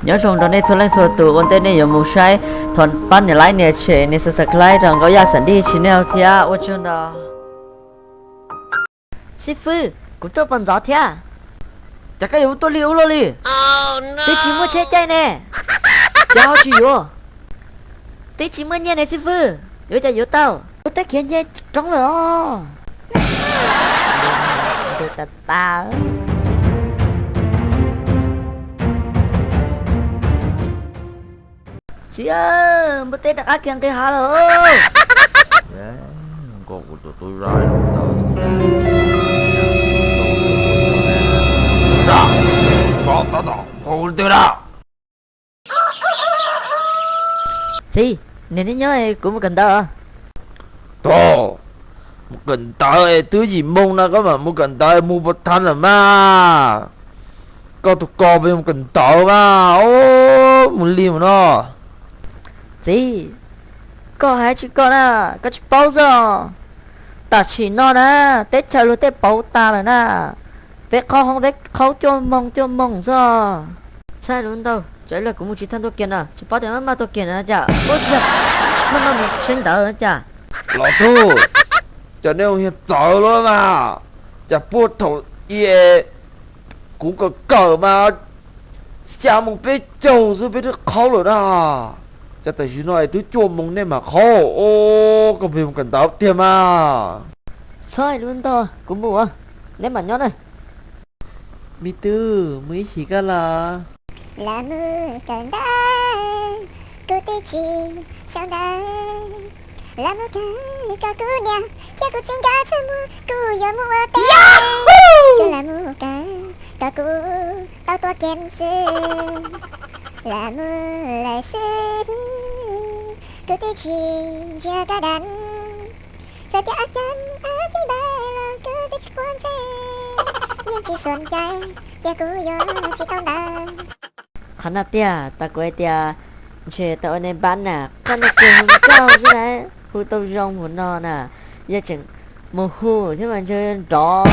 Nyob zoo rau nej txhua leej txhua tus, ua ntej nej yuav mus saib, thov pab nias like, nias share, nias subscribe rau Nkauj Yaj Xav Dij channel thiab ua tsaug ntau. Xib fwb, kuv tuaj pom ntxov thiab. Cas koj yuav tuaj lig ub luaj li? Twb tsis muaj tsheb caij ne. Cas ho tsis yuav? Twb tsis muaj nyiaj ne xib fwb, yuav cas yuav tau? Kuv twb khiav nce roob lawm os. Nce tas tas. Txiv, npua teb rov qab khiav nqis hav lawm. Nkaus kuv tus tub zaj ntawd. Txiv, niam, nej nyob, kuv mus kawm ntawv. Tog, mus kawm ntawv es twb yim moo no koj mam mus kawm ntawv, mus puas tag lawm mas? Koj tus ko pes mus kawm ntawv mas, mus lig mus no. Txiv, koj hais tsis koj na, koj tsis paub xwb. Tam sim no na, teb chaws luag tej pauv tas lawm na, peb qhaub hoob peb qhaub cuaj moo cuaj moo xwb. Txhob lus ntau, tsam ib los kuv mus tsis tau tuaj kiag no, tsis paub tias maj maj tuaj kiag no cas, ua tsis yog maj maj mus saib ntawv no cas. Los tug, cas nej ua niag txawv luaj mas, cas puag thaum i kuv kawm kawm mas xya moo peb caug xwb peb twb qhaub lawm na, cas tam sim no es twb cuaj moo nej mam qhaub, koj pes mus kawm ntawv tiag mas. Txhob lus ntau, kuv mus, neb mam nyob na. Me tub, mus ib chim koj los? Los mus kawm ntawv, kuv twb tsis xyaum ntawv. Los mus kawm kom kuv niam thiab kuv txiv nkawd txhob muab kuv yuav mus ua teb. Tsuas los mus kawm kom kuv tau tuaj kiag xwb. Los mus lawm xwb, kuv twb tsis ntsia rab dab. Txawm tias ab cab ab cab ntawd los kuv twb tsis quav ntsej, yeej tsis xuam cai tias kuv yuav tsis tau ntawd. Qhov no tiag, tau kuv hais tias ntshe tau ua nej npab na, qab no kawg hu nkauj xwb na, hu tau zoo mus no na, yog tseem mus hu thiab mas ntshe nrov.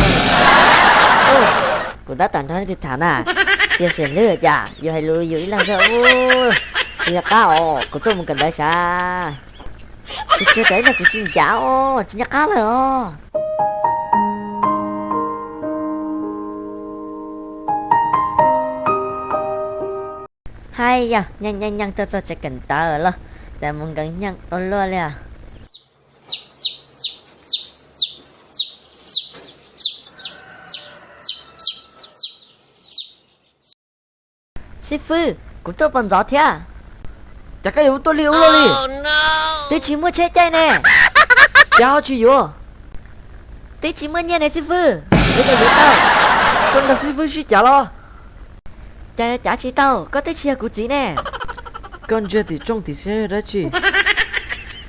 Kuv tab tom nrog leej twg tham na, tsis yog xeem lwj cas, yus hais lus yus ib leeg xwb. Tsis nco qab os, kuv tuaj mus kawm ntawv sav. Tsis tsuag tam ib leeg kuv tsis ncav os, tsis nco qab lawm os. Hais yog nyeej nyeej nyeej tuaj txog tsev kawm ntawv los, tas mus nkees nyeej ua luaj li os. Xib fwb, kuv tuaj pom ntxov thiab. Cas koj yuav tuaj lig ub luaj li? Twb tsis muaj tsheb caij ne. Cas ho tsis yuav? Twb tsis muaj nyiaj ne xib fwb, yuav cas yuav tau? Koj nrog xib fwb sib cav los? Cas yuav cav tsis tau, koj twb tsis yog kuv txiv ne. Koj ntsia tim rooj tim siab yog dab tsi?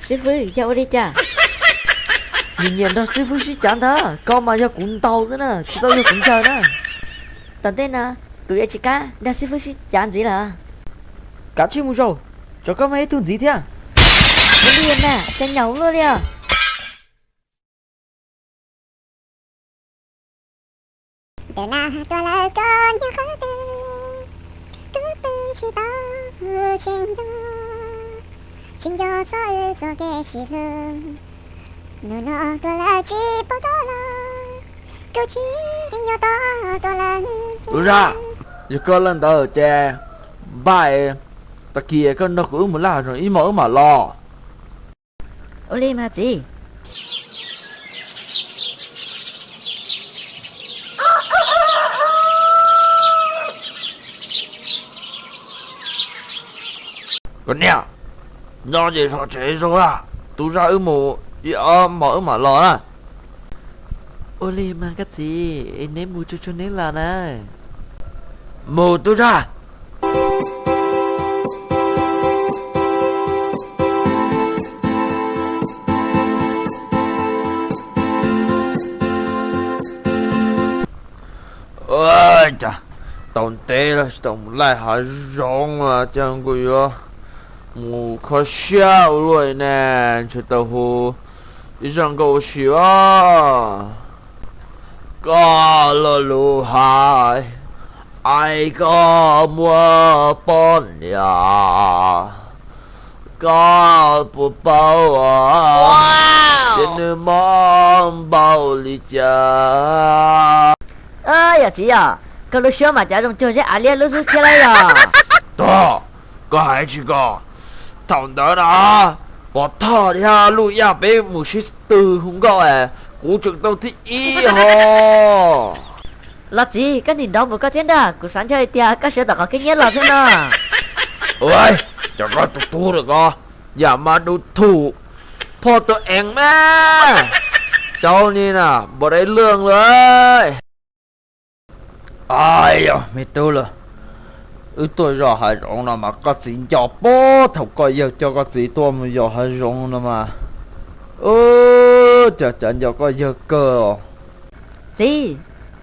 Xib fwb, yog ua li cas? Nyiam nyiam nrog xib fwb sib cav ntag, koj mas yog kuv ntaus xwb na, tsis tau yog kuv ncaws na. Tom ntej no kuv yuav tsis kam nrog xib fwb sib cav ntxiv lawm. Kav tsij mus zaum, tsam koj muaj ib tug ntxiv thiab. Ua li na, cas nyaum luaj li os. Ntawm na tuaj lawm koj nyob qhov twg, kuv twb tsis tau tsis nco, tsis nco txog wb txoj kev sib hlub. Hnub no tuaj lawm tsis pom koj los, kuv tsis nco txog koj lawm. Ua zaj, yog koj lawm ntawd ces npaj, tag kis koj nrog kuv wb mus laj hav zoov ib hmos wb mam los. Ua li mas txiv. Koj niam, nyob ces so tsev zoo a, tub zaj wb mus ib ob hmos wb mam los na. Ua li mas koj txiv, neb mus tsuag tsuag neb los na. Mus tub zaj. Ua cas tau ntev lawm tsis tau mus laij hav zoov, cas kuv yuav mus kho siab ua luaj ne, ntshe tau hu ib zaj nkauj ua si os. Koj lo lus hais, Aib, koj muaj poj niam, koj puas paub, ces nws mob npaum li cas? Yog txiv yog, koj lub suab mas cav zoo cuag zeb av liab lub xwb thiab lauj yog. Tog, koj hais tsis kom, thaum ntawd na, pov thoj thiab Luj Yaj peb mus sib tw hu nkauj, kuv tseem tau thib ib ho. Los txiv, koj nim nrov mus koj thiab ntag, kuv xav ntshe tias koj sawv tom qhov kev nyiab los xwb no. Ua, cov koj tus tub lawm ko, yam mas du thum phoj tus eev mas, cauv ni na npaum dai lwj lawm. Yog me tub lawm, wb tuaj zos hav zoov no mas koj txiv nco puag thaum koj yawg coj koj txiv tuaj mus yos hav zoov no mas, ua cas cav nco koj yawg kawg os. Txiv,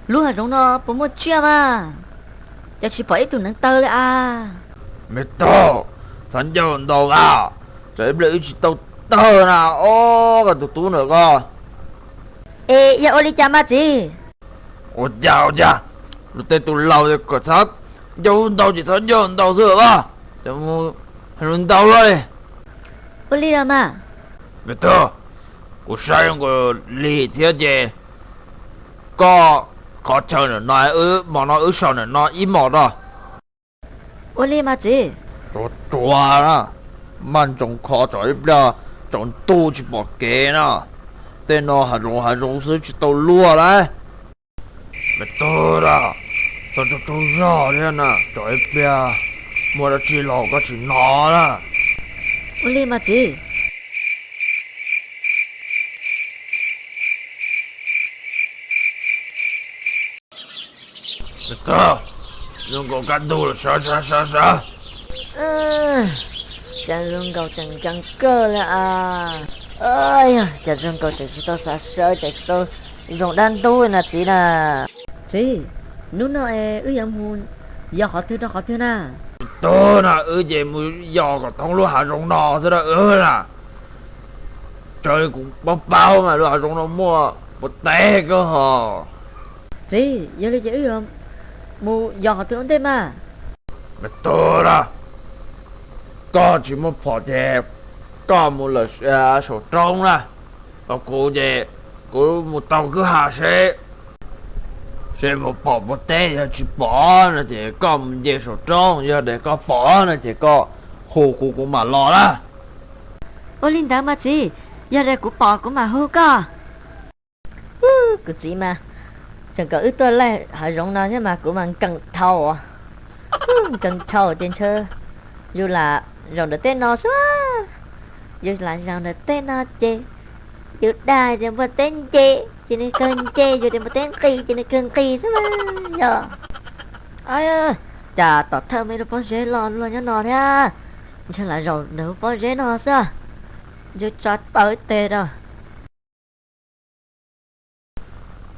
lub hav zoov no puas muaj tsiaj mas? Cas tsis pom ib tug neev taw li a? Me tub, txhob ncauj ntau a, tsam ib pliag wb tsis tau tawg na, ob koj tus tub ntawm koj. Es yog ua li cas mas txiv? Ua cas ua cas, luag tej tus laus kom txhob ncauj ntau ces txhob ncauj ntau xwb os, cas mus hais lus ntau luaj li. Ua li los mas. Me tub, kuv saib zoo nkaus li thiab ces koj qhov chaw ntawm no, wb hmo no wb sau ntawm no ib hmos no. Ua li mas txiv. Tsuag tsuag na, maj ntsoov kho tsam ib pliag tsaus ntuj tsis pom kev na. Tej no hav zoov hav zoov xwb tsis tau luaj lauj. Me tub na, txhob tsaug tsaug zog thiab na, tsam ib pliag muaj dab tsi los koj tsis hnov na. Ua li mas txiv. Me tub, zoo nkaus kaj ntug lawm, sawv sawv sawv sawv. Cas zoo nkaus tseem nkees kawg li a. Yog cas zoo nkaus tseem tsis tau xav sawv, tseem tsis tau zoo dab ntub na txiv na. Txiv, hnub no es wb yuav mus yos qhov twg rau qhov twg na? Tub na, wb ces mus yos kom thoob lub hav zoov no xwb na wb na. Raws li kuv paub paub mas lub hav zoov no muaj npua teb kawg hos. Txiv, yog li ces wb yuav mus yos qhov twg ua ntej mas? Me tub na, koj tsis muaj phom ces koj mus lawm saum roob na, ho kuv ces kuv mus taug kwj ha seb, seb puas pom npua teb, yog tsis pom no ces koj mus nce saum roob, yog tias koj pom no ces koj hu kuv, kuv mam los na. Ua li ntawd mas txiv, yog tias kuv pom kuv mam hu koj. Kuv txiv mas, tseem kom wb tuaj laij hav zoov no thiab mas kuv mas nkees dhau, nkees dhau ces ntshe yus lam zaum ntawm tej no xwb. Yus lam zaum ntawm tej no ces yus dag tias npua teb nce ces nws kawg nce, yus tias npua teb nqis ces nws kawg nqis xwb mas yog. Cas tom thawj me lub pob zeb loj luaj nyob no thiab, ntshe lam zaum ntawm lub pob zeb no xwb. Yus tso tau ib teg rau.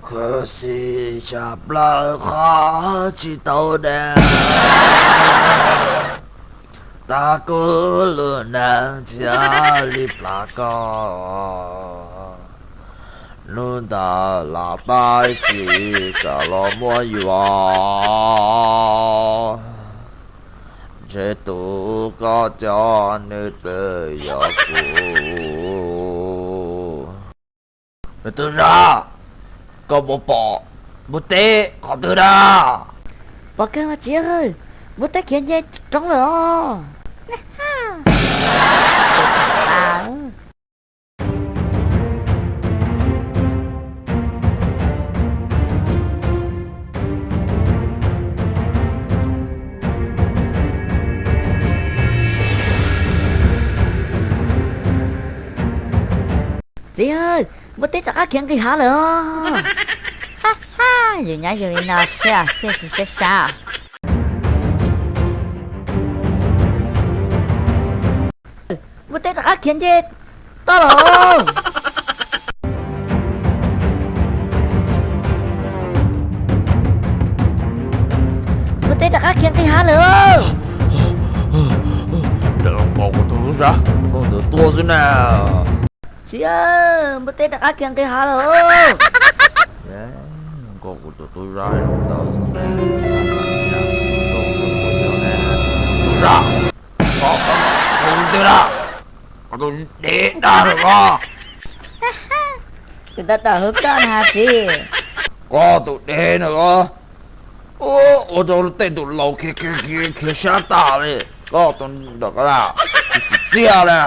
Khuv xim tshaj plaws qhov tsis tau dag, tag kuv lub neej thiaj li plam koj. Hnub ntawd los pab tsis kam los muab yuav, ntshe tus koj coj nws twb yog kuv. Nws twb zaj, koj puas pom npua teb qhov twg na? Pom kawg mas txiv, npua teb khiav nce roob lawm os. Txiv, npua teb rov qab khiav nqis hav lawm os. Yus nyob yus li no xwb thiaj tsis sab sab. Npua teb rov qab khiav nce toj lawm. Npua teb rov qab khiav nqis hav lawm. Npau kuv tus tub zaj, tus tua xwb na. Txiv, npua teb rov qab khiav nqis hav lawm. Npau kuv tus tub zaj ntawd. Tus dev dag lawm os. Kuv tab tom hu koj na txiv. Koj tus dev na os. Ua rau tej tus laus khiav khiav khiav sab tas li. Koj tus nram ko tsis txiaj li.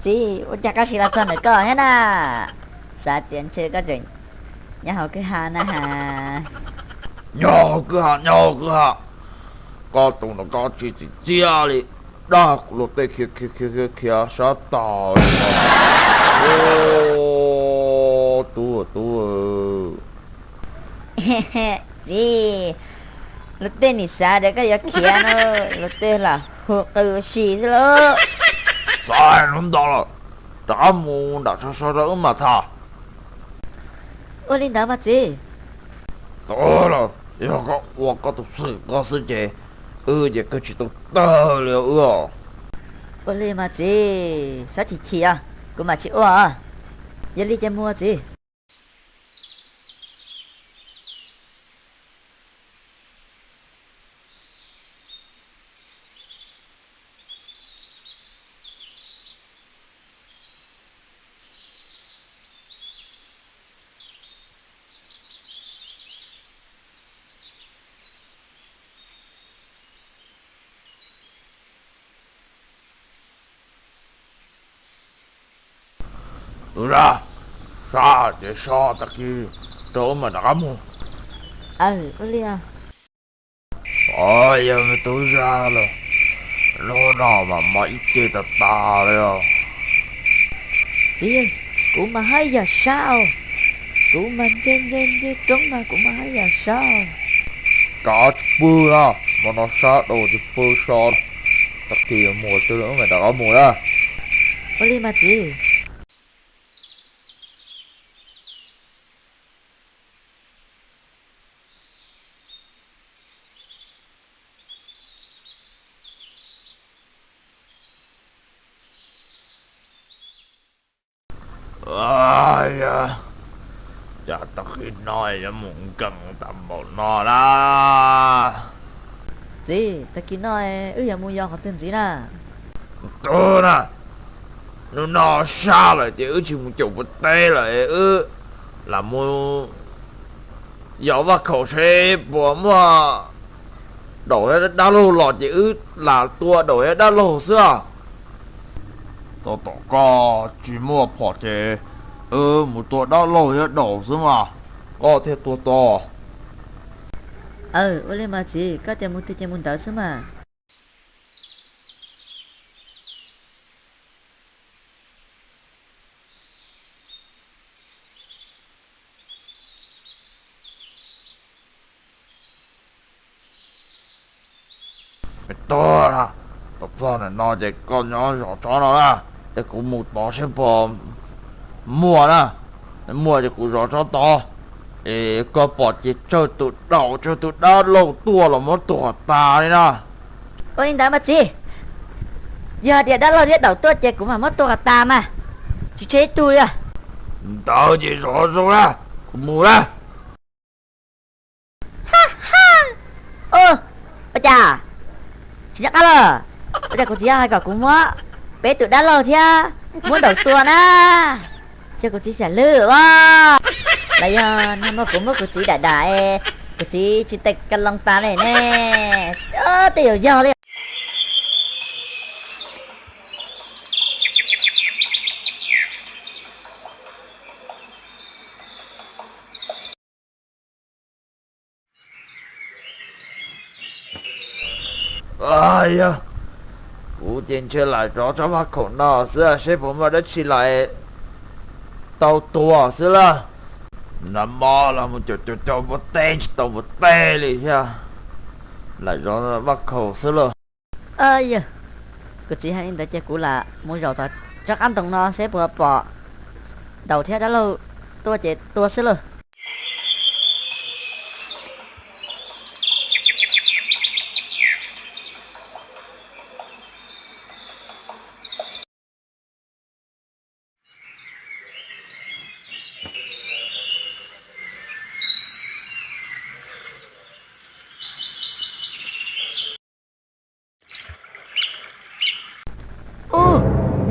Txiv, ua cas koj sim los txog ntawm koj thiab na? Xav tias ntshe koj tseem nyob hauv kwj ha na has. Nyob hauv kwj ha, nyob hauv kwj ha. Koj tus no koj tsis txiaj li, dag kuv luag tej khiav khiav khiav khiav sab tag li. Tub, tub. Txiv, luag tej nim xav tias koj yuav khiav no, luag tej lam hu qw ua si xwb lauj. Xav lub ntau lawm, rov qab mus nram so so rau wb mam tham. Ua li ntawd mas txiv. Tub los, yog koj ua koj tus xwm koj xwb ces wb ces kawg tsis tau tawg li wb os. Ua li mas txiv, txhob chim chim os, kuv mam tsis ua os. Yog li ces mus txiv. Tus zaj, sab ces sab, tag kis rau wb mam rov qab mus. Ua li. Yog me tub zaj los, hnub no mas mob ib ce tas tas li os. Txiv, kuv mas haj yam sab os. Kuv mas nce nce nce roob mas kuv mas haj yam sab os. Kav tsis pw na, hmo no sab dhau tsis pw so. Tag kis mus twg wb mam rov qab mus na. Ua li mas txiv. Cas tag kis no yuav mus nkees tas npaum no na. Txiv, tag kis no wb yuav mus yos qhov twg ntxiv na? Tub na, hnub no sab lawm ces wb tsis mus caum puas teb lawm, wb lam mus yos vaj khaum seb puas muaj daum thiab dab laug los ces wb lam tua daum thiab dab laug xwb. Tab tom koj tsis muaj phom ces wb mus tua dab laug thiab daum xwb mas, koj thiaj tua tau. Aw, ua li mas txiv, koj tias mus twg ces mus ntawd xwb mas. Tub na, tau txog ntawm no ces koj nyob zov tsob no na, es kuv mus tod seb puas muaj na, muaj ces kuv zov tsob tod, es koj pom ces tsawg tus daum tsawg tus dab laug tuaj los muab tua kom tas li na. Ua li ntawd mas txiv, yog tias dab laug thiab daum tuaj ces kuv mam muab tua kom tas mas, tsis tseg ib tug li. Ntawd ces zov zoo na, kuv mus na. Ua cas tsis nyob qab los? Ua cas kuv txiv hais kom kuv muab peb tus dab laug thiab muab daum tua na? Ces kuv txiv xav lwj as, los yog nag hmo kuv muab kuv txiv dam dam es kuv txiv tsis tes ka loo tas li ne. Tej zaum yog li. Yog, kuv ces ntshe lam zov tsob vaj khaum no xwb seb puas muaj dab tsi los tau tua xwb lawm. Nag hmo los mus caum caum caum npua teb tsis tau npua teb li thiab, lam zov vaj khaum xwb lawm. Yog, kuv txiv hais li ntawd ces kuv lam mus zaum tom tsob qab ntoo no seb puas pom daum thiab dab laug tuaj ces tua xwb lawm.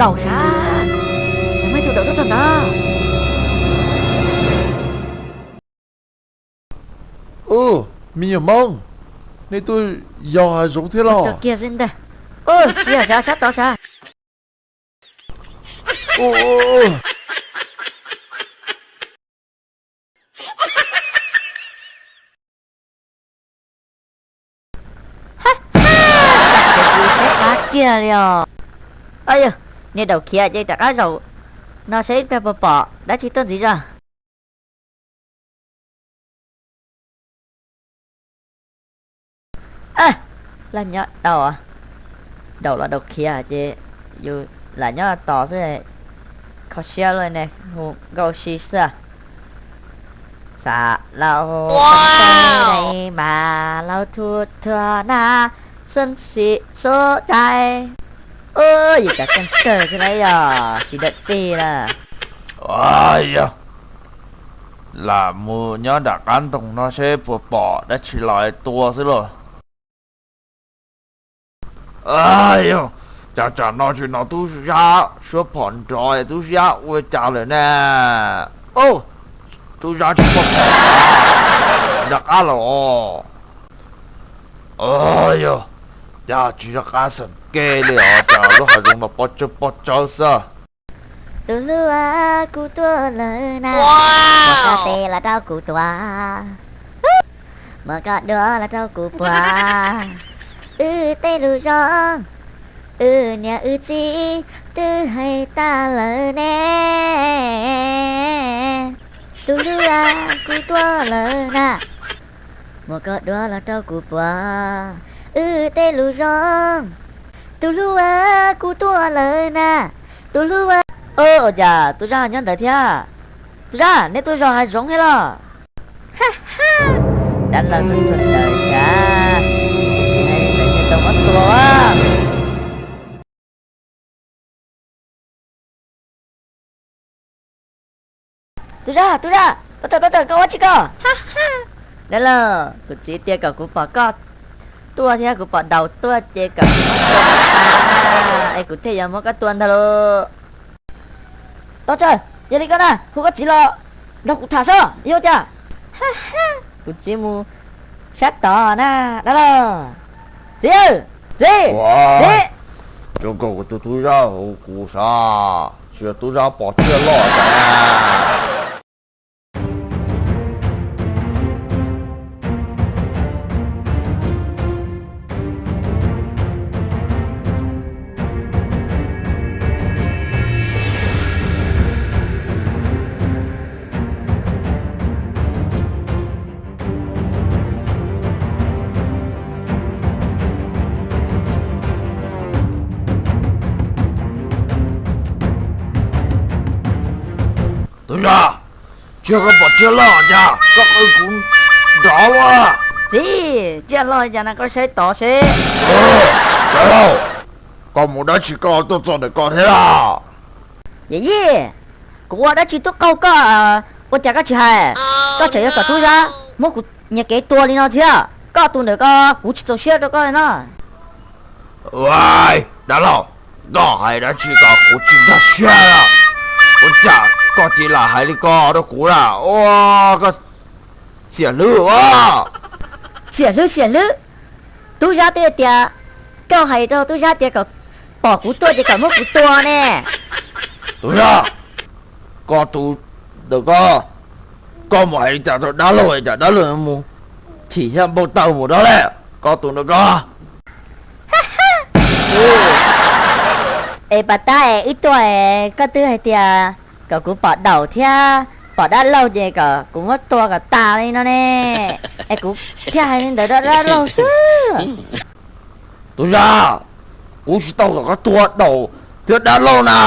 Daum sav, muaj ib tug daum tuaj txog ntawd. Ub, me nyuam Hmoob, nej tuaj yos hav zoov thiab los? Kiag xwb ntag. Ub, tsis yog sav, sab tod sav. Xav khiav tsis saib qab kiag li os. Au yog, niag daum khiav ces rov qab zaum no saib ib pliag puas pom dab tsi tuaj ntxiv zog. Laj nyob daum, daum los daum khiav ces yus lam nyob tos xwb. Kho siab luaj ne, hu nkauj si xwb. Xav lauj, dai mas lauj, thuam thuam na, xeeb xim xub cai. Ub, yus cov keej kawg thiab na yog tsis dawm dig na. Yog, lam mus nyob nram qab ntoo no seb puas pom dab tsi los tua xwb lauj. Yog, cas tsam no tsis hnov tub sab suab phom nrov, tub sab ua cas lawm na? Ub, tub sab tsis pom phom nrov qab los. Yog, cas tsis nrov qab xeem ke li os, cas lub hav zoov no pob tsawb pob tsawb xwb. Tus hlub, kuv tuaj lawm na, muab koj tes los rau kuv tua, muab koj duav los rau kuv puag, wb tej lus zoo, wb niam wb txiv twb hais tag lawm ne. Tus hlub, kuv tuaj lawm na, muab koj duav los rau kuv puag, wb tej lus zoo. Tus hlub, kuv tuaj lawm na, tus hlub. Ua cas tub Zaj nyob ntawd thiab? Tub Zaj, neb tuaj yos hav zoov thiab los? Dab laug tuaj txog ntawd sav, tsis hais li ntawd ces tau muab tua. Tub Zaj, tub Zaj, tab tom, tab tom, koj ua tsi koj? Dab laug, kuv txiv tias kom kuv pom koj tuaj thiab kuv pom daus tuaj ces kom kuv muab tua kom tas na, es kuv thiaj yuav muab koj tua ntag lauj. Tau tsaws, yog li koj na, hu koj txiv los nrog kuv tham sob, yog cas? Kuv txiv mus sab tod na, dab laug. Txiv, txiv, txiv. Cov koj kuv tus tub Zaj hu kuv sav, tsis yog tub Zaj pom tsiaj loj tas. Tub Zaj, tsis yog koj pom tsiaj loj cas koj qw kuv nrov luaj? Txiv, tsiaj loj cas na, koj saib tod seb. Dab laug, koj mus dab tsi koj tuaj txog ntawm koj thiab? Yawm yij, kuv ua dab tsi tuaj qaug koj, ua cas koj tsis hais? Koj tseem yuav kom tub Zaj muab kuv nyias kev tua li no thiab. Koj tus ntawm ko kuv tsis txaus siab rau koj li no. Dab laug, koj hais dab tsi ko kuv tsis nkag siab. Ua cas koj cia li hais li ko rau kuv na? Ua, koj xiam hlwb ua. Xiam hlwb, xiam hlwb. Tub Zaj twb tias, koj hais rau tub Zaj tias kom pom kuv tuaj ces kom muab kuv tua ne. Tub Zaj, koj tus ntawm ko, koj mus hais li cas rau dab laug es cas dab laug mus chim thiab npau taws mus dab laug, koj tus ntawm ko. Es pas tab es wb tuaj es koj twb hais tias kom kuv pom daus thiab pom dab laug ces kom kuv muab tua kom tas li no ne. Es kuv thiaj hais li ntawd rau dab laug xwb. Tub Zaj, kuv tsis tau kom koj tua daus thiab dab laug na.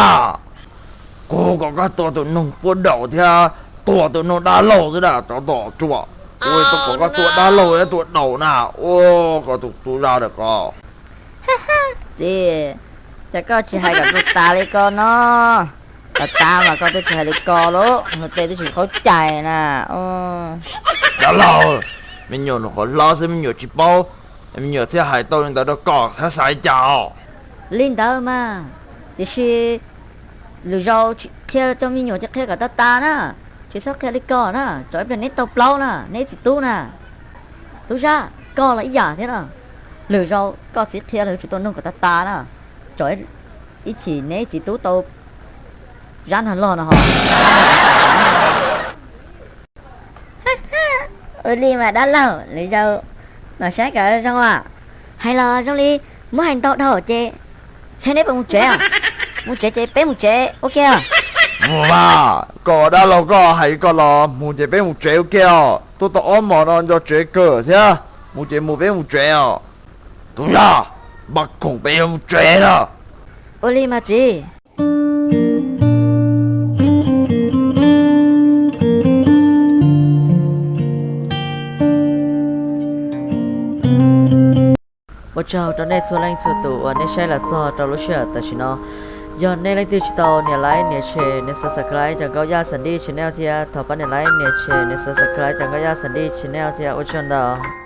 Kuv kom koj tua tus noog puab daus thiab tua tus noog dab laug xwb na, tsov tom ruam. Kuv tsis tau kom koj tua dab laug thiab tua daus na. Ua, koj tus tub Zaj ntawm ko. Txiv, cas koj tsis hais kom kuv tas li ko no? Kom tas mas koj twb tsis hais li ko lauj, luag tej twb tsis qaub cai na. Dab laug, me nyuam nyuam qhuav hlob xwb me nyuam tsis paub, me nyuam thiaj hais tau li ntawd rau koj thiab xav li cas os? Li ntawd mas. Tiam sis lwm zaus qhia cov me nyuam ces qhia kom tas tas na, tsis txhob qhia li ko na, tsam ib pliag neb tau plaub na, neb ib txiv tub na. Tub Zab, koj los ib yam thiab na, lwm zaus koj txiv qhia los yuav tsum tau nug kom tas tas na, tsam ib chim neb ib txiv tub tau Zab nag log no ho. Ua li mas dab laug, lwm zaus mam saib kom zoo os. Hais los zoo li muab hais ntau dhau ces saib neb puas mus tsev os. Mus tsev ces peb mus tsev ua ke os. Mus mas, koj dab laug koj hais koj los mus ces peb mus tsev ua ke os. Tuaj tau ob hmos no nco tsev kawg thiab, mus ces mus peb mus tsev os. Tub Zab, npaj khoom peb yuav mus tsev na. Ua li mas txiv. Ua tsaug rau nej txhua leej txhua tus uas nej saib los txog rau lub sij hawm tam sim no. Yog nej leej twg tsis tau nias like nias share nias subscribe cov Nkauj Yaj Xav Dij channel thiab thov pab nias like nias share nias subscribe cov Nkauj Yaj Xav Dij channel thiab ua tsaug ntau.